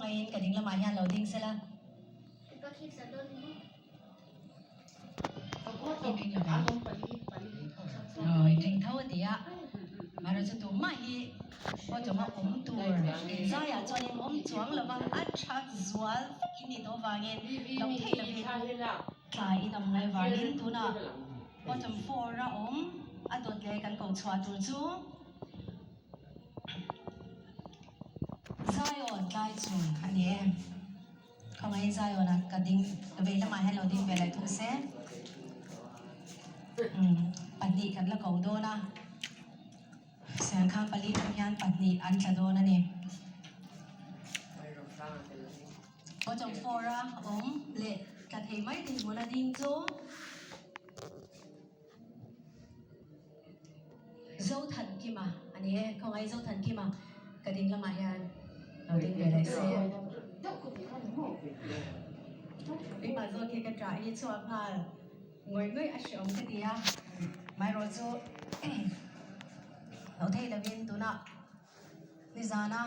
Khawngaihin ka ding lamah hian lo ding sela. Ring tho a ti a, mahse chu tumah hi bottom a awm tur inzaiah chuan in awm chuang lo va, a tha zual vek in nih tawh avangin lo theih lovin tlai in awm ngai vangin tunah bottom four a awm a dawt leh kan ko chhuah tur chu Zion tlai chhun a ni e. Khawngaih Zion ah ka ding vei lamah hian lo ding ve leh thung se. Umm pahnih kan la ko dawn a, Serkhang pali tang hian pahnih an tla dawn a ni. Bottom four a awm leh tla thei mai dinhmun a ding chu Zothankima a ni e, khawngaih Zothankima ka ding lamah hian lo ding ve leh se. Keimah zawk hi ka ṭah hi chhuak nghal ngawih ngawih a hreawm ka ti a, amaherawh chu lo thei lovin tunah nizana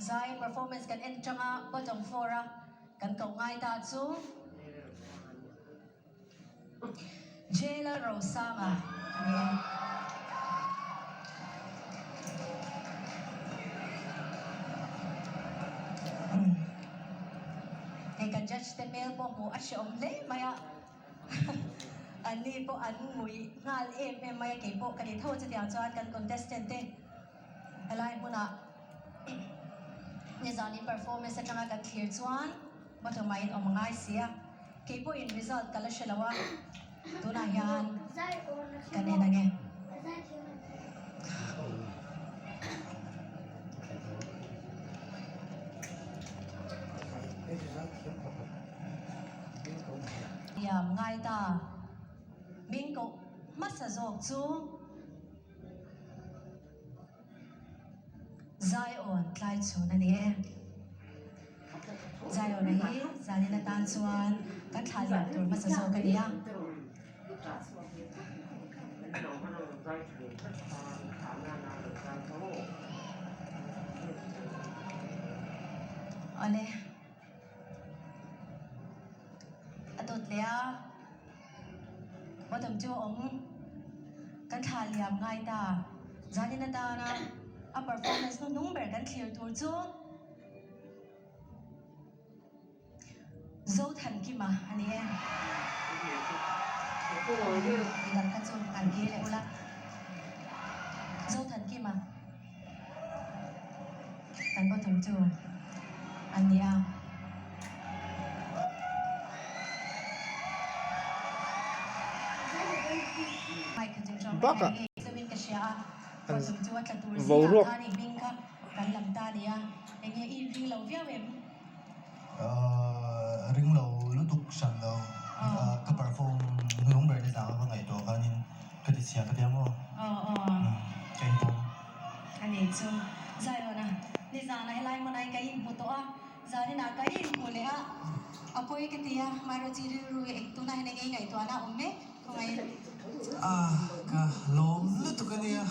zai performance kan en ṭanga bottom four a kan koh ngai ta chu. Jail-a Rosanga a ni e. Hei kan judge te hmel pawh hmuh a hreawm hle mai a, anni pawh an ngui nghal em em mai a, kei pawh ka ni tho chutiang chuan kan contestant te helai hmunah nizan in performance atanga kan thlir chuan bottom ah in awm a ngai si a. Kei pawhin result ka la hre lo a, tunah hian kan en ang e. Thiam ngai ta, min koh hmasa zawk chu Zion tlai chhun a ni e. Zion-a hi zanin atan chuan kan thlah liam tur hmasa zawk a ni a. Awle. A dawt leh a. Bottom chu a awm. Kan thlah liam ngai ta. Zanin atana a performance hnuhnung ber kan thlir tur chu Zothankima a ni e. Midang kha chu an kir leh ula. Zothankima kan bottom chu a ni a. Bakah boruak Ring lo lutuk hran lo ka perform hnung ber te zang a ka ngaihtuah khanin ka ti chhia ka ti ang aw ka inpawm. Zaninah ka inhmu leh a, a pawi ka ti a, Maruti rilru hi eng tunah hian eng nge ngaihtuahna a awm mek khawngaih in. Ah, ka lawm lutuk a nia.